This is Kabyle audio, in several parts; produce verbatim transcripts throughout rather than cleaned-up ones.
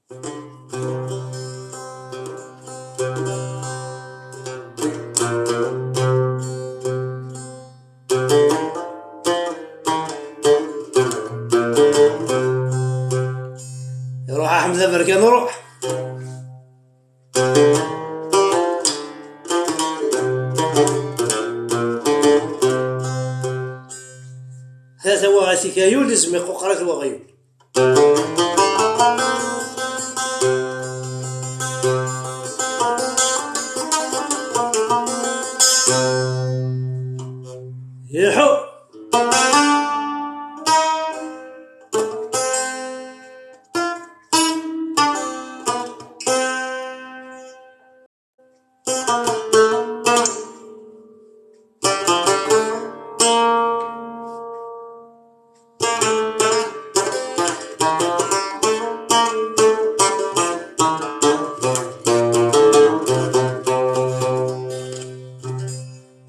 Iruḥ Aḥmed Aberkan, ruḥ. Ha-t-a waɣit-ik ay ul, izem iquqer-it weɣyul. Iḥu!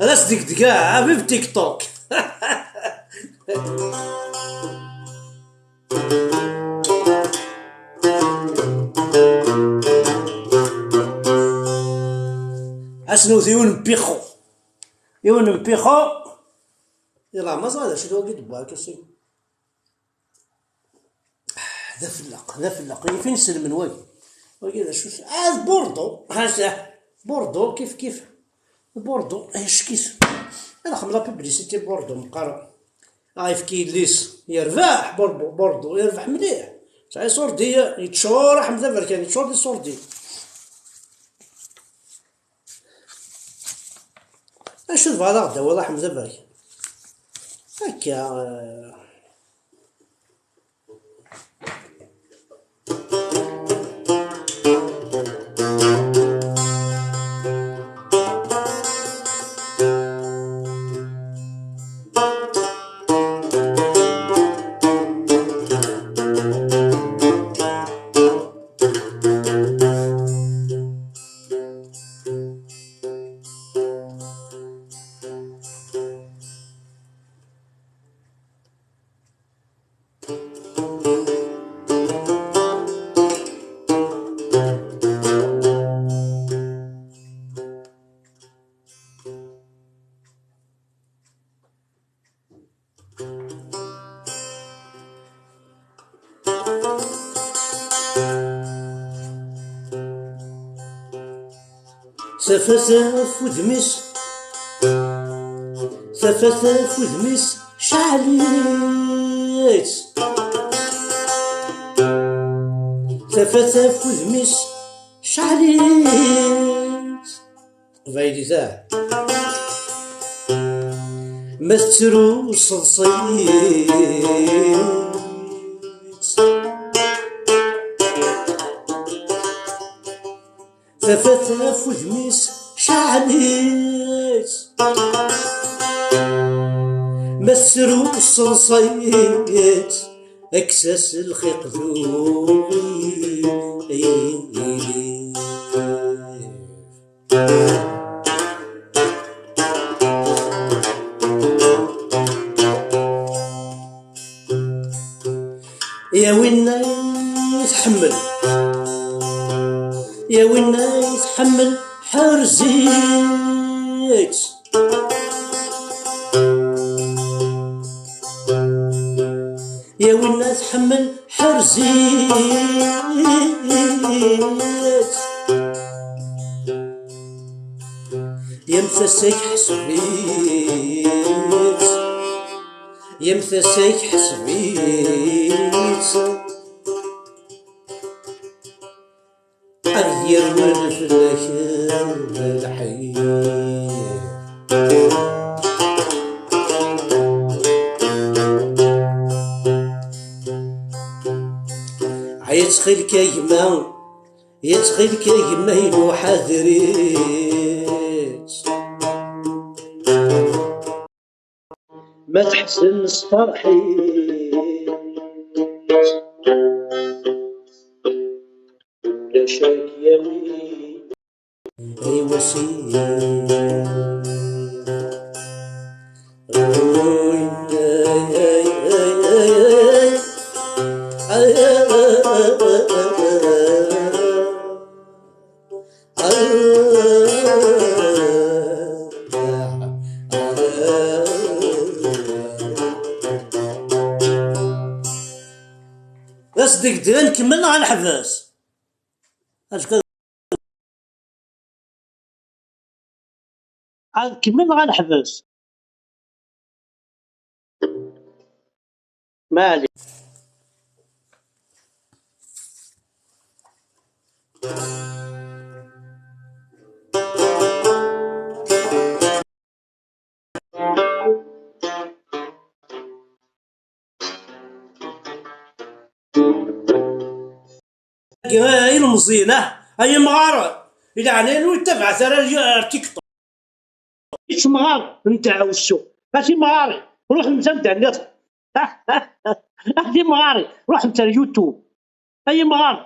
Ad as-degdegeɣ, a bib TikTok. Ad s-newwet yiwen n pixu. Yiwen n pixu. Yella ma ẓra d acu d wagi d-wwa akka si. D afelleq, d afelleq. Yif inselmen wagi. Wagi d acu? Ah, d Bordeaux. Ha, s-, Bordeaux, kif, kif. Bordeaux, eh, ckis. Ad axem la publicité Bordeaux, meqqar. Ah, yefki yelli-s. Yerbeḥ, Bordeaux, Bordeaux, yerbeḥ mliḥ. Sɛi iṣurdi, yeččur, Aḥmed Aberkan, yeččur d iṣurdi. Acu tebɣiḍ ad aɣ-d-tawiḍ, Aḥmed Aberkan? Akka, eh, Tafat ɣef udem-is, tafat ɣef udem-is, cɛel-itt. Tafat ɣef udem-is, cɛel-itt. Teqbaylit, ah. Ma tettru seḍṣi-tt. Tafat ɣef udem-is, cɛel-itt. Ma tettru seḍṣi-tt, kkes-as lxiq d uɣilif. Ya winna i tḥemmel, ya winna i tḥemmel, ḥerz-itt. Ya winna tḥemmel, ḥerz-itt. Ya mtasa-k, ḥseb-itt. Ya mtasa-k, ḥseb-itt. Ad yerwel fell-ak lḥif. Ay, yettxil-k a gma, yettxil-k a gma-inu, ḥader-itt. Ma teḥzen s ferḥ-is, ulac ad yawi. Ay wasi. Ay, ay, ay, ay, ay. Ay, ay, ay, ay, ay, ay. Ad nkemmel neɣ ad neḥbes? Azekka ad nkemmel neɣ ad neḥbes? Maɛli. Ilemẓiyen, ah, ay imɣaren, i leɛnaya-nwen, ur ttabaɛet ara ar TikTok. Ittemɣar n ddeɛwessu. A timɣarin, ruḥemt anda nniḍen. A timɣarin, ruḥemt ar YouTube. A yimɣaren.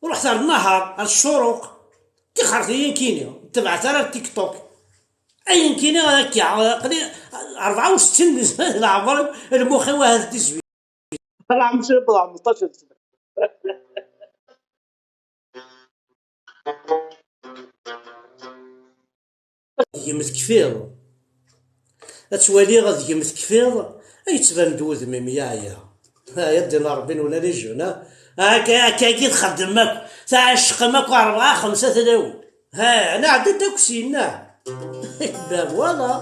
Ruḥet ar nnahar, ar ccuruq. Tixret-iyi nekkini, ur ttabaɛet ara ar TikTok. Ay nekkini akka, aql-i rebɛa u settin di leɛmer, lmux-iw ahat dix-huit. Ala, msel bḍa xmesṭac d sna. Ad gem tekfiḍ. Ad twaliɣ ad gem tekfiḍ, ay yettban-d wudem-im yeɛya. Ha, ya ddin Ṛebbi n wlali juna. Akka, akka, akka i txeddmem akk. Tɛecqem akk rebɛa, xemsa tlawin. Ha, nɛedda-d akk syenna. Ben voilà.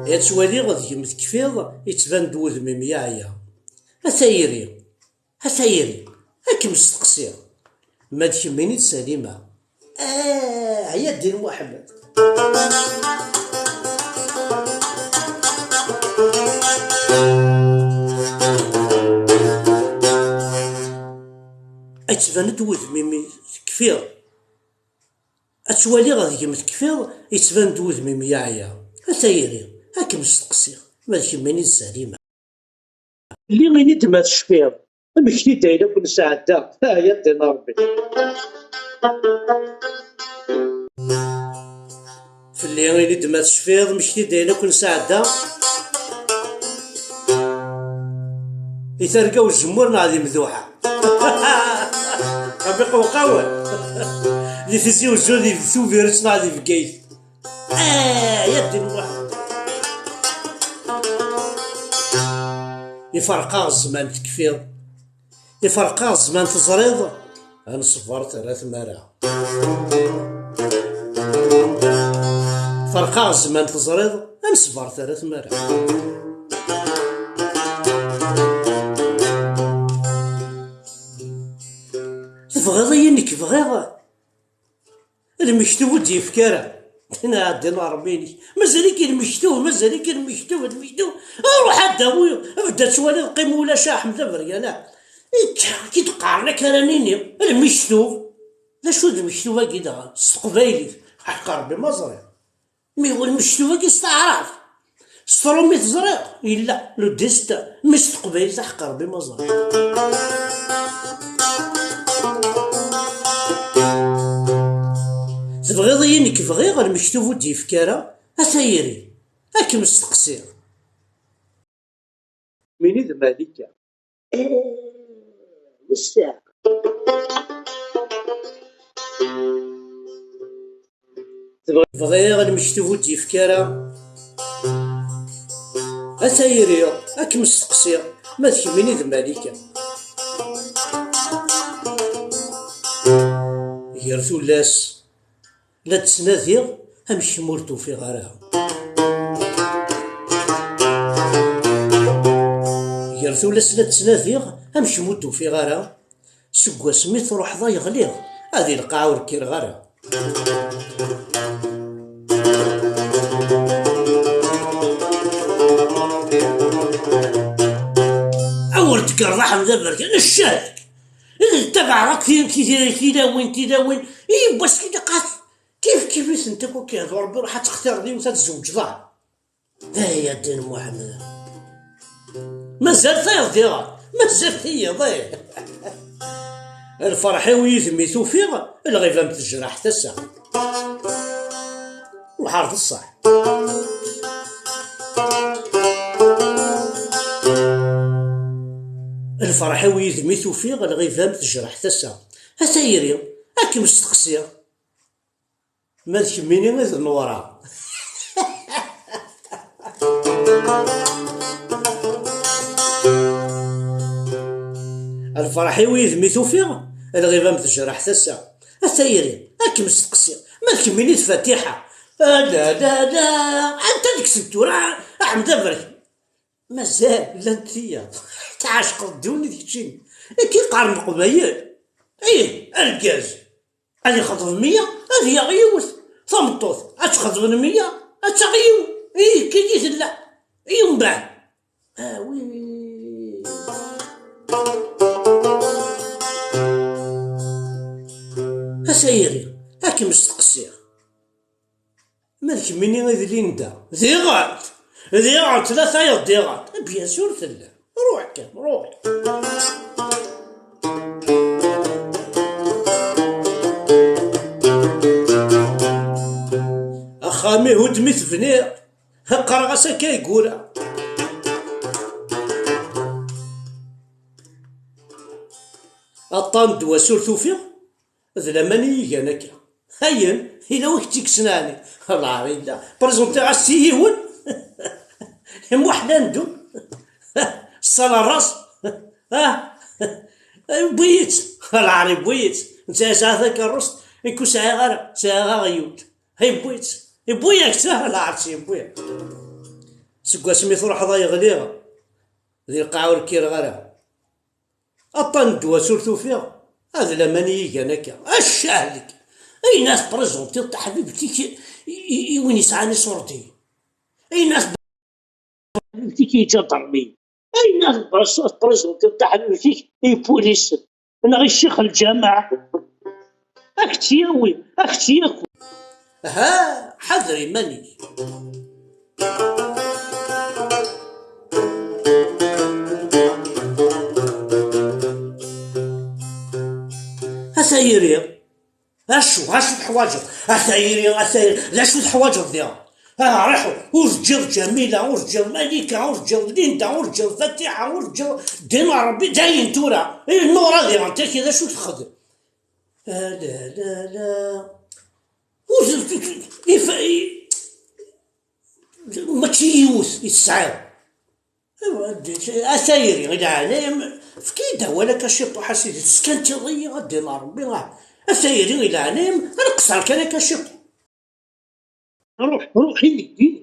Ad twaliɣ ad gem tekfiḍ, yettban-d wudem-im yeɛya. A tayri. A tayri, ad kem-steqsiɣ, ma d kemmini d Salima? Ah, ya ddin Muḥemmed. Ad tban-d wudem-im tekfiḍ. Ad twaliɣ deg-m tekfiḍ, yettban-d wudem-im yeɛya. A tayri, ad kem-steqsiɣ, ma d kemmini d Salima? Fell-i ini-d ma tecfiḍ, mmekti-d ayen akk nesɛedda, ah, ya ddin Ṛebbi. Fell-i ini-d ma tecfiḍ, mmekti-d ayen akk nesɛedda. Di targa uzemmur neɣ di mduḥa? Ṛebbi qewqawen. Di Tizi Uzzu, di Tubiret neɣ di Bgayet? Ah, ya ddin Muḥ. Iferq-aɣ zzman tekfiḍ. Iferq-aɣ zzman teẓriḍ. Ad neṣber terra tmara. Iferq-aɣ zzman teẓriḍ. Ad neṣber terra tmara. Tebɣiḍ-iyi nekk bɣiɣ. Lmektub ur d-yefki ara. Nɛeddi n Ṛebbi-inek. Mazal-ik lmektub, mazal-ik lmektub, lmektub. Ruḥ ad d-awi, bda ad twaliḍ, qqim ulac a Ḥmed Abergana. Akka i d-qqaren, akka ara nini. Lmektub. D acu d lmektub-agi daɣen? S teqbaylit. Ḥeqq Ṛebbi ma ẓriɣ. Mi lmektub-agi s taɛrabt, s trumit ẓriɣ, yella, le destin, mi s teqbaylit, aḥeqq Ṛebbi ma ẓriɣ. Tebɣiḍ-iyi nekk bɣiɣ, lmektub ur d-yefki ara, a tayri, ad kem-steqsiɣ. Mini d Malika. Eh, wessa. Bɣiɣ lmektub ur d-yefki ara. A tayri, ad kem-steqsiɣ, ma d kemmini d Malika. Gar tullas, la ttnadiɣ, amek kemm ur tufiɣ ara? Gar tullas la ttnadiɣ, amek kemm ur d-ufiɣ ara? Seg wasmi truḥeḍ ay ɣliɣ, ad i lqaɛa ur kkireɣ ara. Awer d-gerraḥen d aberkan, ccak! Tabaɛrakt, tilawin, tilawin, yiwwas ki daqat. Kif kif i tent akk, akka d Ṛebbi, ruḥ ad textireḍ yiwet ad tzewǧeḍ. Ay a ddin Muḥemmed. Mazal tayeḍ diɣen. Mazal tiyeḍ, eh. Lferḥ-iw yid-m i t-ufiɣ, lɣiba-m tejreḥ tasa. Lḥer d ṣṣeḥ. Lferḥ-iw yid-m i t-ufiɣ, lɣiba-m tejreḥ tasa. A tayri, ad kem-steqsiɣ. Ma d kemmini i d Newwara. Lferḥ-iw yid-m i t-ufiɣ, lɣiba-m tejreḥ tasa. A tayri, ad kem-steqsiɣ, ma d kemmini d Fatiḥa? A la la la, anta deg-sent tura, a Ḥmed Aberkan? Mazal llant tiyaḍ, tɛecqeḍ ddunit keččini. Akka i qqaren Leqbayel. Ih, argaz, ad ixḍeb meyya, ad yaɣ yiwet. Tameṭṭut, ad txeḍben meyya, ad taɣ yiwen. Ih, akka i tella. I umbeɛd? Awi. A tayri, ad kem-steqsiɣ. Ma d kemmini i d Linda? Diɣen! Diɣen, tlata yeḍ diɣen. Bien sûr tella. Ruḥ kan, ruḥ. Axxam-iw d mi t-bniɣ, qqareɣ-as akka i yura. Aṭṭan n ddwa sur tufiɣ, d laman i yi-gan akka. Ayen, yella wi k-tt-ikksen ɛni? Lɛar yella. Prezentiɣ-as i yiwen. Muḥ Landu. Ssala ras. Ah. Yewwi-yi-tt. Lɛar yewwi-yi-tt. Netta yesɛa takeṛṛust, nekk ur sɛiɣ ara, sɛiɣ aɣyul. Yewwi-tt. Yewwi-yak-tt, ah, lɛar-tt yewwi. Seg wasmi truḥeḍ ay ɣliɣ, di lqaɛa ur kkireɣ ara. Aṭṭan n ddwa sur tufiɣ, ad laman i yi-gan akka. Accah deg ayen ad tprezentiḍ taḥbibt-ik i, i, i win yesɛan iṣurdiyen. Ayen ad taḥbibt-ik i iǧadarmiyen. Ayen ad tprezentiḍ taḥbibt-ik i ipulisen. Neɣ i ccix lǧameɛ. Ad k-tt-yawi, ad k-tt-yaku. Ha, ḥader iman-ik. A tayri, acu, acu teḥwaǧeḍ? A tayri, a tayri, d acu teḥwaǧeḍ diɣ? Ah, ruḥ, ur teǧǧiḍ Ǧamila, ur teǧǧiḍ Malika, ur teǧǧiḍ Linda, ur teǧǧiḍ Fatiḥa, ur teǧǧiḍ Dina Rebbi, dayen tura. I Nura diɣen, taki d acu texdem? Ah, la, la, la. Ur t-, t-, t-, if-, i-, mačči yiwet i tesɛiḍ. Aywa, a tayri, i leɛnaya-m, efk-iyi-d awal akka ciṭuḥ, a sidi, teskantiḍ-iyi, a ddin Rebbi, ah. A tayri, i leɛnaya-m, ad nqeṣṣer kan akka ciṭuḥ. Ruḥ, ruḥ, ini, ini.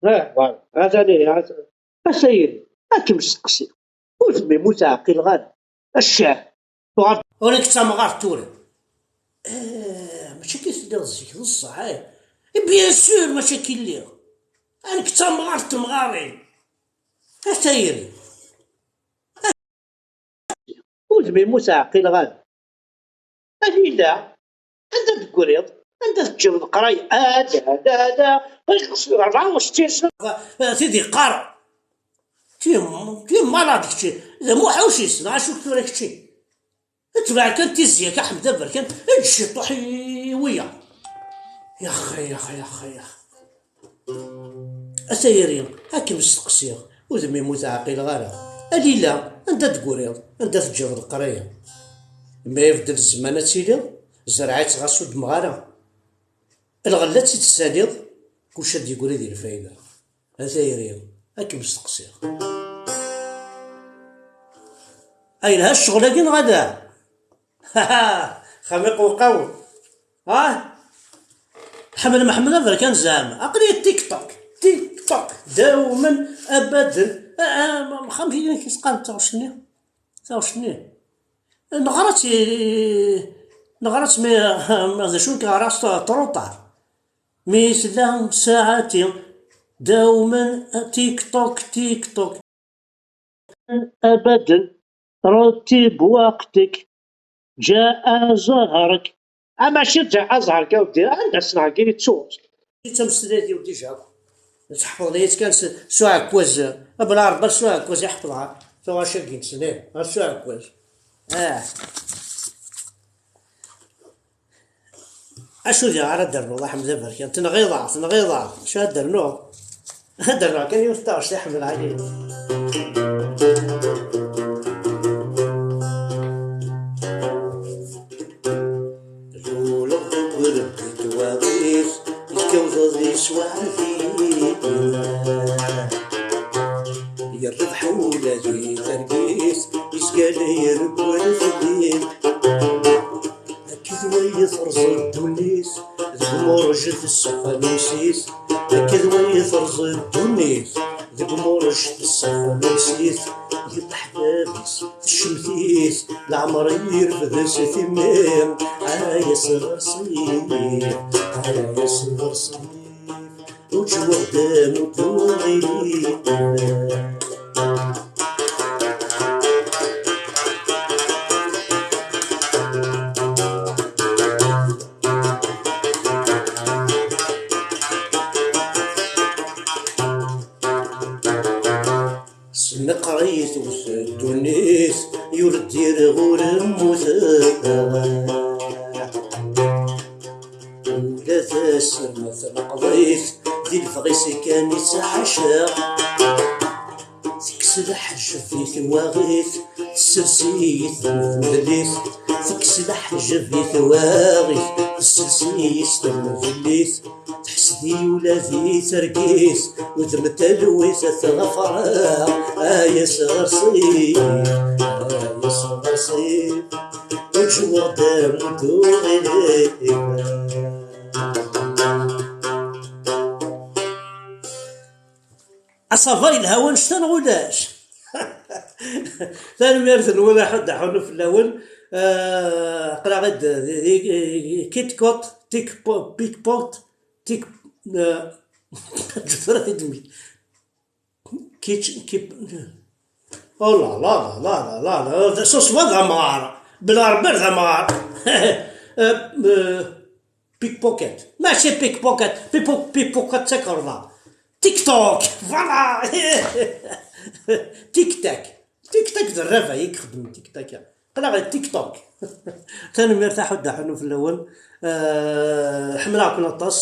Ah, voilà. Atan ihi, atan. A tayri, ad kem-steqsiɣ. Udem-im ur t-ɛqileɣ ara. Accah. Tuɣal ur nekk d tamɣart tura. Eh, mačči akka i telliḍ zik, d ṣṣeḥ, eh. Eh, bien sûr, mačči akka i lliɣ. Ah, nekk d tamɣart n temɣarin. A tayri. Udem-im ur t-ɛqileɣ ara. A Lila, anda d-tegriḍ? Anda teǧǧiḍ leqraya? Ada, ada, ada. Rebɛa u settin sna. Tid yeqqar, ti, ti malad kečči. D amuḥuc-is, neɣ acu tura kečči? Tbeɛ kan tizya-k, a Ḥmed Aberkan, eǧǧ ciṭuḥ i wiyaḍ. Yax, yax, yax, yax. A tayri, ad kem-steqsiɣ, udem-im ur t-ɛqileɣ ara. A Lila, anda d-tegriḍ, anda teǧǧiḍ leqraya? Mi ibeddel zzman ad tiliḍ, zreɛ-itt ɣas ur ddmeɣ ara. Lɣella ad tt-id-tessaliḍ, kullec ad d-yegri di lfayda. A tayri, ad kem-steqsiɣ. Ay yelha ccɣel-agi neɣ ala? Xamiq uqawen. Ha? Tḥemmlem Ḥmed Aberkan zeɛma? Aql-iyi TikTok, TikTok, dawmen, abaden. Ah, ah, ma, ma, xamek i k-isqan taɣect-nni? Taɣect-nni? Neɣra-tt i, neɣra-tt mi, ma d acu nekk ɣriɣ-tt tṛuṭar. Mi tella saɛati, dawmen, TikTok, TikTok. Abaden, رتب وقتك، جاء زهرك. A mačči ǧa'a zhar-k a weddi, anda ssneɣ-k-in ittuɣ. Di tameslayt-iw dija akk. Tḥefḍeḍ-iyi-tt kan s, s uɛekkaz, abla Rebbi s uɛekkaz i ḥefḍeɣ. Tuɣac-agi-nsen, ih, ɣer s uɛekkaz. Ah. Acu diɣ ara d-ternuḍ, a Ḥmed Aberkan? Tenɣiḍ-aɣ, tenɣiḍ-aɣ. Acu ara d-ternuḍ? Ad d-rnuɣ kan yiwet taɣect i ḥemmleɣ-agi. Luleɣ deg urebbi n twaɣit, yekkaw ḍad yesweɛd-iyi. Yerbeḥ ula di targit, yezga la irebbeḥ. Irfed s timmi, ay asɣerṣif, ay asɣerṣif, ur ttwaxdam ur tuɣilin. Sneqrit wet ddunit, yur ddireɣ ur mmuteɣ. Ula d asirem tneqḍit, di lebɣi-s kan i ttḥacaɣ. Tekkes leḥjeb i twaɣit, tessels-iyi temdel-it. Tekkes leḥjeb i twaɣit, tessels-iyi temdel-it. Teḥsed-iyi ula di targit, udem talwit ad tɣafreɣ. Ay asɣerṣif, ay asɣerṣif, ur ttwaxdam ur tuɣilin. Asava yelha wanect-a neɣ ulac? Tanemmirt-nwen, aḥud aḥunu fell-awen. Eh, aql-aɣ-id di, di, di Kit Kot, Tik Po-, Pik Pot, Tik, eh, tura tidmi. Kitchen, kip, oh là là, là, là, là, là, là, ce soir d amɣar. Belɛerbi d amɣar. Eh, eh, Pickpocket. Mačči pickpocket. Pipo-, pickpocket d takerḍa. TikTok. Voilà. Tik-tak. Tik-tak d rraba i ixeddmen tik-tak. Aql-aɣ TikTok. Tanemmirt aḥud aḥunu fell-awen. Euh, ḥemmleɣ-ken aṭas.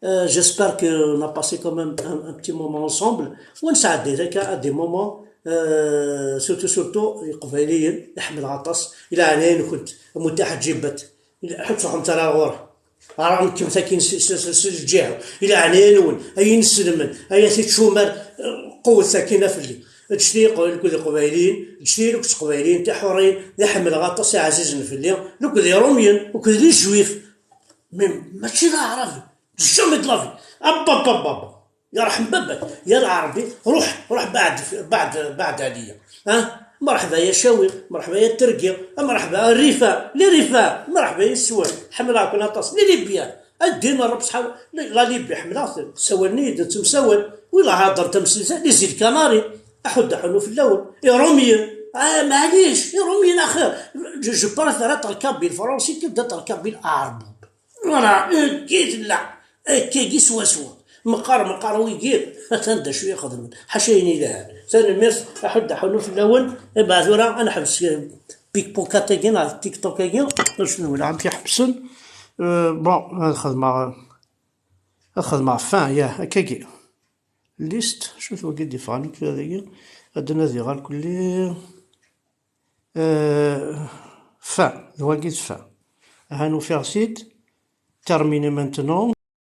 Euh, j'espère que on a passé quand même un, un petit moment ensemble. Ur nesɛedday akka des moments, euh, surtout, surtout, iqbayliyen, i ḥemmleɣ aṭas. I leɛnaya-nkent, a Mutaḥ Ǧibat. Ur ttruḥumt ara ɣur-, ara nekkemt akin s, s, s, s lǧiha. I leɛnaya-nwen, ay ineslmen, ay at ičumar, qewwet akin a fell-i. Ǧǧet-iyi qbel akked iqbayliyen, ǧǧet-iyi akked teqbayliyin tiḥuriyin, d iḥemmleɣ aṭas iɛzizen fell-i, akked iṛumyen, akked les juifs. Mais mačči d aɛrabi. Jamais de la vie. Abba, abba, abba. Yerḥem baba-k, ya Lɛerbi, ruḥ, ruḥ beɛd, beɛd, beɛd ɛliya. Ha? Merḥba ya Cawi, merḥba ya Tergi, merḥba a Rifa, les Rifa, merḥba yes-wen, ḥemmleɣ-ken aṭas, les Libyens, a ddin Ṛṛeb ṣḥab, la Libye ḥemmleɣ-ten, ssawalen-iyi-d, nettemsawal, win la hedren tamsalt-a, les îles Canaries, aḥud aḥunu fell-awen, Iṛumyen, ah, maɛlic, Iṛumyen axir, je, je préfère être kabyle français que d'être kabyle arabe. Voilà, akka i tella. Akkagi swaswa. Meqqar, meqqar wigi, atan d acu i xedmen. Ḥaca ayen ilhan. Tanemmirt, aḥud aḥunu fell-awen. Iba tura ad neḥbes, eh, pickpocket-agi neɣ TikTok-agi. Acu n wala amek iḥebsen. Eh, bon, ad xedmeɣ, ad xedmeɣ fin, ya, akkagi. List, acu-t wagi d-yeffɣen akk dagi. Ad d-nadiɣ alkulli. Euh, fin, d wagi d fin. Ahan ufiɣ-t-id. Terminer maintenant.